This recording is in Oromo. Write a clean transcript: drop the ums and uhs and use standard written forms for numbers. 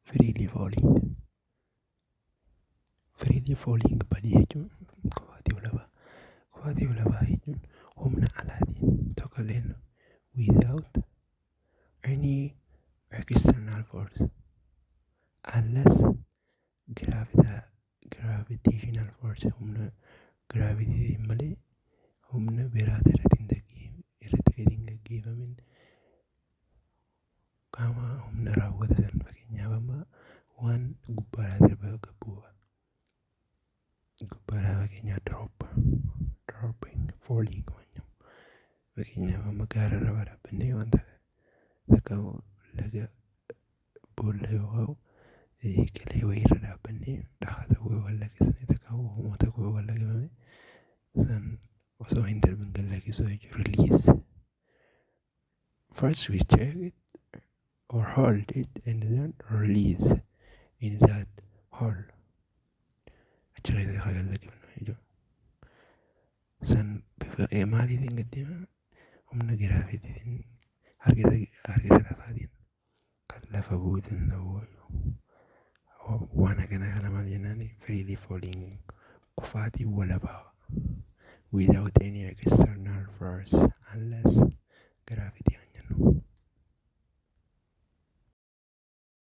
Freely falling. Freely falling body jechuun kufaatii walabaa. Kufaatii walabaa jechuun humna alaatiin tokkolleen, without any external force unless gravitational force, humna gravity malee humna biraata irratti gadi hin gaggeeffamin, qaama humna raawwata san. Fakkeenyaaf, amma waan gubbaadhaa darba gad bu'aa gubbaadhaa, fakkeenyaaf dropping, falling waan jedhamu. Fakkeenyaaf, amma gaara irra dhaabbannee wanta takka laga boolla yookaan qilee wayii irra dhaabbannee dhagaa tokko yoo gad lakkisne, takka uumama tokko yoo gad lakkifame, san osoo hin darbin gad lakkisuu jechuudha, release. First we check it or hold it and then release in that hole. Achi keessa haa gad lakkifnu jechuudha. San bifa maaliitiin gad deema? Humna gravityitiin, harkisa lafaatiin kan lafa bu'uu danda'u. Waan akkanaa kana maal jennaan? Freely falling, kufaatii walabaa, without any external force unless gravity.